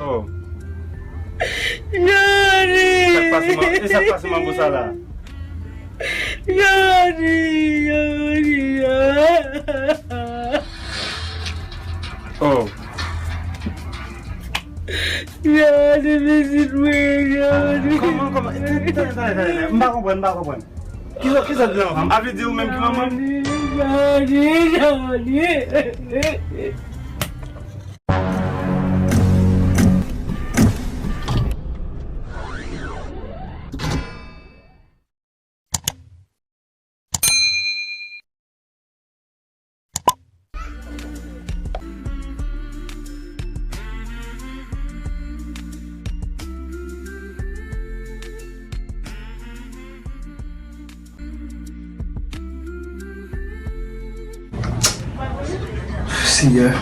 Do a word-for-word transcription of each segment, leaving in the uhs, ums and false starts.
Oh. Jani! Sa k pase, man? E sa k pase, manbo sa la? Jani, Jani, ah. Oh. Jani, pitit mwen, Jani. Kòman, kòman? Tande, tande, tande, tande. M pa konprann, m pa konprann. Kisa, kisa di la, manman? Avle di ou menm ki manman? Jani, Jani, Jani. Seyè, m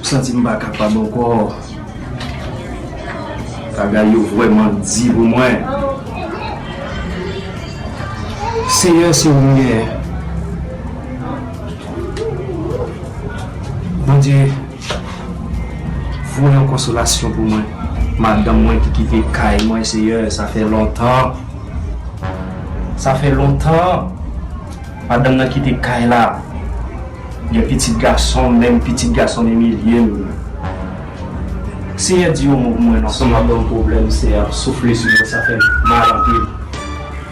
santi m pa kapab ankò. Bagay yo vrèman di pou mwen. Seyè, se ou m genyen. Bondye, voye yon konsolasyon pou mwen. Madanm mwen ki kite kay mwen, Seyè, sa fè lontan. Sa fè lontan. Madanm nan kite kay la. Gen pitit gason m, menm pitit gason m imilye m. Seyè, di yon mo pou mwen non. Gason m ap ban m pwoblèm, Seyè, ap soufle sou mwen, sa fè m mal anpil.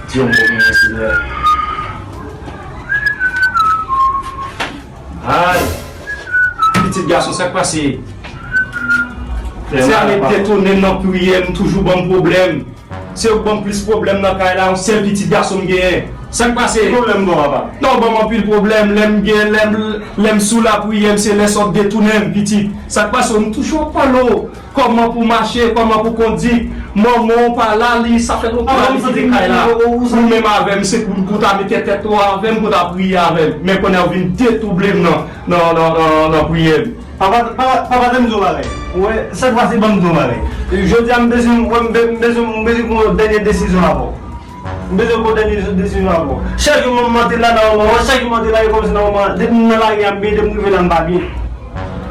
Di yon mo pou mwen, Seyè. Ay! Pitit gason, sa k pase? Se ale detounen m nan priyè, m toujou ban m pwoblèm. Se ou k ban m plis pwoblèm nan kay la, yon sèl pitit gason m genyen. Sa k pase? Ki pwoblèm m ba w, papa? Non, w ban m anpil pwoblèm. Lè m gen, lè m, lè m sou lapriyè, m se lè sa w ap detounen m, pitit. Sa k pase? M toujou ap pale w kòman pou mache, kòman pou kondi. Manman w pa la, li, sa fè lontan li kite kay la. Ou menm avè m, se pou, pou ta mete tèt ou avè m, pou ta priye avè m. Men kounye a w vin detouble m nan, nan, nan, nan, nan priyè m. Papa, papa, papa, tande m di w bagay. Ou wè, sèt fwa si ban m di w bagay. Jodi a, m bezwen, wè, m be-, m bezwen, m bezwen pran yon dènye desizyon avè w. M bezwen pran yon dènye desizyon avè w. Chak jou m, m antre la nan moman, chak jou m antre la, e kòmsi nan moman, depi m nan lari a, m byen, depi m rive la, m pa byen.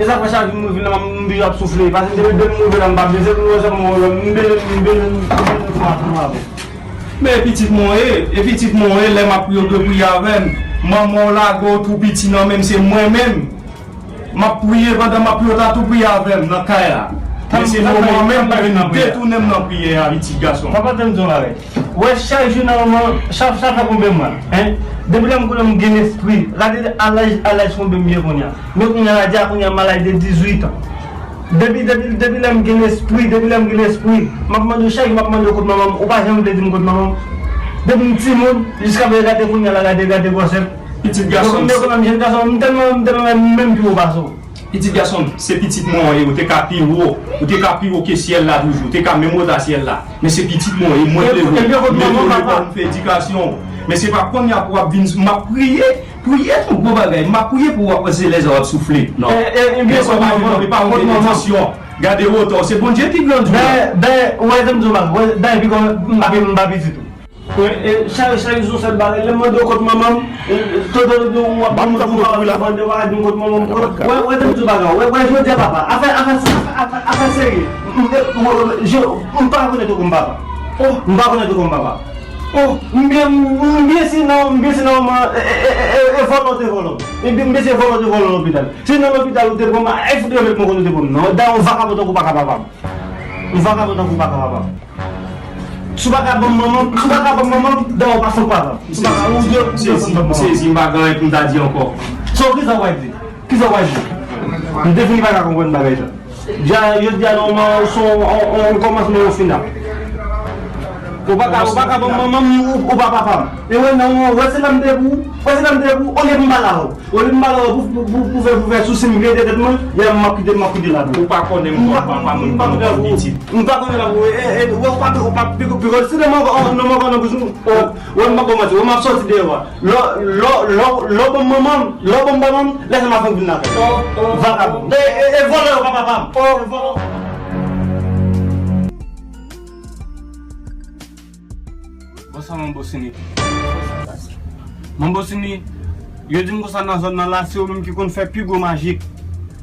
E sa fè chak jou m rive la, m, m toujou ap soufle. Paske depi, depi m rive la, m pa byen. Se pou mwen, se pou mwen, m bezwen, m bezwen, m bezwen pran yon desizyon avè w. Men e pitit mwen ye, e pitit mwen ye, lè m ap priye, w dwe priye avè m. Manman w lage w tou piti nan men m, se mwen menm. M ap priye, pandan m ap priye, w ta tou priye avè m nan kay la. Men se moman menm pou vin detounen m nan priyè a, pitit gason. Papa, tande m di w yon bagay. Ou wè, chak jou nan moman, chak, chak fwa konbe m mal, en. Depi lè m konnen m gen lespri, gade a laj, a laj konbe m ye kounye a. Men kounye a, la di a kounye a, m a laj de dizuit an. Depi, depi, depi lè m gen lespri, depi lè m gen lespri, m ap mande w chak jou, m ap mande w kot manman m, ou pa janm vle di m kot manman m. Depi m timoun, jiskaprezan gade kounye a la, gade, gade gwosè m. Pitit gason m. Donk, m te konn jèn gason, m tèlman, m tèlman menm pi wo pase w. Pitit gason m, se pitit mwen w ye, ou te ka pi wo, ou te ka pi wo ke syèl la toujou, ou te ka menm wotè syèl la. Men se pitit mwen w ye, mwen te leve w, mete w lekòl, m fè edikasyon w. Men se pa kounye a pou w ap vin, m ap priye, priye se yon gwo bagay, m ap priye pou w ap panse lè sa w ap soufle. Non. Lè sa w pa vin, e pa yon benediksyon. Gade wotè w, se Bondye ki grandi w la. Ben, ben, ou wè, tande m di w bagay, ou wè, dayè pi kò, m pa, m pa pitit ou. Wi, e, chak, chak jou se bagay. Lè m mande w kot manman m, e, e, tout, tout, tout, w ap mande w pa, w ap mande w pa di m kot manman m. Wè, wè, tande m di w bagay. Wè, wè, jodi a papa. Afè, afè, afè, afè, afè serye. M, m, m, je, m pa rekonèt ou kòm papa. Oh. M pa rekonèt ou kòm papa. Oh. M byen, m, m byen si nan, m byen si nan moman, e, e, e, e, e vòlò te vòlò. E byen, m byen si vòlò te vòlò lopital. Si nan lopital ou te pran m, e fout reve m poko te pran m. Non, dayè yon vakabon tankou w pa ka papa m. Yon vakabon tankou w pa ka papa m. Si w pa ka ban m manman m, si w pa ka ban m manman m, dayè w pa fouke papa m. Si w pa ka, ou dwe, ou dwe fouke ban m manman m. M sezi, m pa gen anyen pou m ta di ankò. So, kisa w pral di? Kisa w pral di? M te fini pa ka konprann bagay sa. Jodi a, jodi a, nòmalman, se yon, yon, yon kòmansman, yon final. Ou pa ka, ou pa ka ban m manman m, ou, ou pa papa m. E wè, non, wè, se la m te pou, wè, se la m te pou, olye m pale avè w. Olye m pale avè w pou, pou, pou, pou fè, pou fè sousi m vide tèt mwen, lè m ap kite, m ap kite la tou. Ou pa konnen m konn papa m, m konn pitit. M pa konnen la pou, e, e, wè, ou pa, ou pa, piko, piko, si nan mwen, nan mwen, nan bouch ou, wè, m pa bon manti, wè, m ap soti deyò a. Lò, lò, lò, lò, ban m manman m, lò, ban m manman m, lè sa m ap fè vin lakay. Vakabon. E, e, e vòlò yo pa papa m. E vòlò. Bonswa, Manbo Sini. Manbo Sini, yo di m konsa nan zòn nan la, se ou menm ki konn fè pi gwo majik.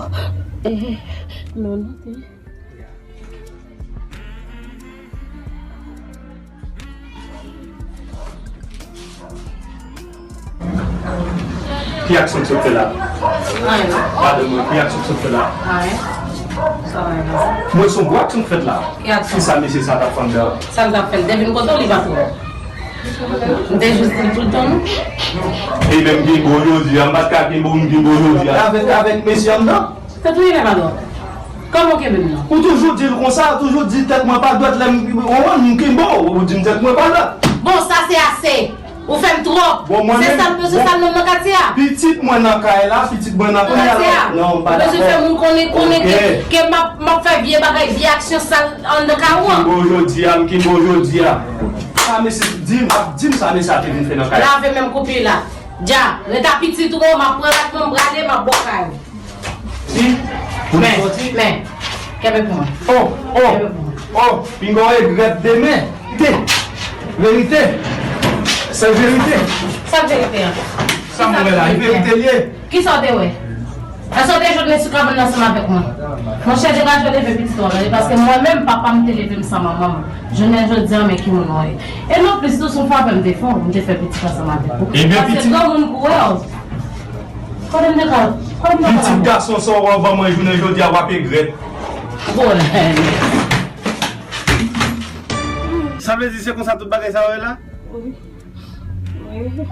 Oh, eh, non, non, eh. Ki aksyon w sot fè la? Anyen. Madanm mwen, ki aksyon w sot fè la? Anyen. Mwen se yon gwo aksyon k fèt la. Ki aksyon? Kisa mesye sa t ap fè anndan? Sa l t ap fè? L te vin kote w, li pa t wè w. M te jis di l tout tan, non? E menm ki bo jodi a, m pa t ka kenbe w, m kenbe w jodi a. Avèk, avèk mesye anndan? Tèt ou genlè pa dwat. Kòman w kenbe m nan? Ou toujou di l konsa, ou toujou di tèt mwen pa dwat lè m, w konprann, m kenbe w, ou di m tèt mwen pa dwat. Bon, sa se ase. Ou fè m twòp. Bon, mwen menm, se sa l bezwen, bon, sa l menm nan katye a. Pitit mwen nan kay la, pitit mwen nan kay la. Nan katye a. Non, m pa dakò. Ou bezwen fè moun konnen, konnen ke, ke m ap, m ap fè vye bagay, vye aksyon sal anndan kay ou an. M kenbe w jodi a, m kenbe w jodi a. Sa mesye di m, ap di m sa mesye a te vin fè nan kay la. Lave menm koupi la. Dja, ret a pitit ou, m ap pran rat mwen, m prale, m ap ba w kay ou. Si, pou nou soti. Men, kenbe pou mwen. Oh, oh, oh, pinga w regrèt demen. Te, verite. Se verite. Sa verite an? Sa m wè la, e verite l ye. Kisa w te wè? Èske w te jwenn men sou kabann nan ansanm avèk mwen? Monchè, degaje w, leve pitit ou an, paske mwen menm, papa m te leve m san manman m. Jounen jodi a, men ki moun ou ye. E non plis tou, se yon favè m te fè w, m te fè pitit ansanm avèk ou. Ebyen, paske pitit granmoun kou wè w. Kote m te ka, kote m te ka. Pitit gason sa w anvan mwen jounen jodi a w ap egrèt. Bon. Sa vle di se konsa tout bagay sa yo ye la? Wi. Wi.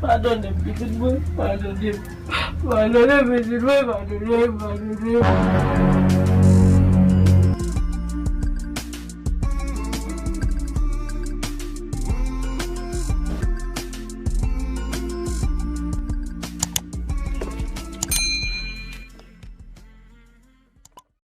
Padone m, pitit mwen, padone m. Padone m, pitit mwen, padone m, padone m.